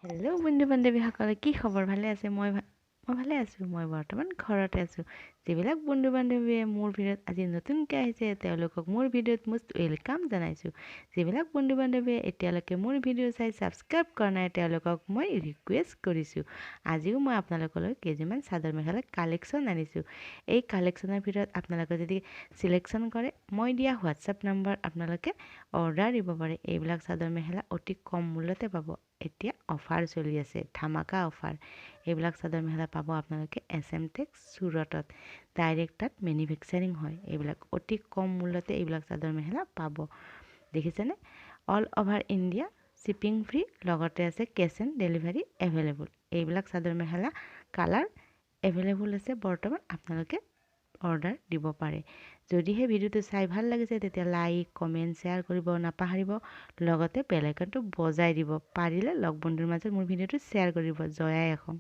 Hello' বন্ধু বান্ধৱীসকলে, কি খবৰ? ভালে আছে? মই ভালে আছোঁ। মই বৰ্তমান ঘৰতে আছোঁ। যিবিলাক বন্ধু বান্ধৱীয়ে মোৰ ভিডিঅ'ত আজি নতুনকৈ আহিছে, তেওঁলোকক মোৰ ভিডিঅ'ত মোষ্ট welcome জনাইছোঁ। যিবিলাক বন্ধু বান্ধৱীয়ে এতিয়ালৈকে মোৰ ভিডিঅ' চাই ছাবস্ক্ৰাইব কৰা নাই, তেওঁলোকক মই ৰিকুৱেষ্ট কৰিছোঁ। আজিও মই আপোনালোকলৈ কেইযোৰমান চাদৰ মেখেলা কালেকশ্যন আনিছোঁ। এই কালেকশ্যনৰ ভিতৰত আপোনালোকে যদি চিলেকশ্যন কৰে, মই দিয়া হোৱাটছএপ নাম্বাৰ আপোনালোকে অৰ্ডাৰ দিব পাৰে। এইবিলাক চাদৰ মেখেলা অতি কম মূল্যতে পাব। এতিয়া অফাৰ চলি আছে, ধামাকা অফাৰ। এইবিলাক চাদৰ মেখেলা পাব আপোনালোকে এছ এম টেক্স চুৰটত। ডাইৰেক্ট তাত মেনুফেকচাৰিং হয়। এইবিলাক অতি কম মূল্যতে এইবিলাক চাদৰ মেখেলা পাব। দেখিছেনে? All over India shipping free, লগতে আছে কেছ অন ডেলিভাৰী এভেইলেবল। এইবিলাক চাদৰ মেখেলা কালাৰ এভেইলেবল আছে বৰ্তমান, আপোনালোকে অৰ্ডাৰ দিব পাৰে। যদিহে ভিডিঅ'টো চাই ভাল লাগিছে, তেতিয়া লাইক, কমেণ্ট, শ্বেয়াৰ কৰিব নাপাহৰিব। লগতে বেল আইকনটো বজাই দিব। পাৰিলে লগ বন্ধুৰ মাজত মোৰ ভিডিঅ'টো শ্বেয়াৰ কৰিব। জয় আই অসম।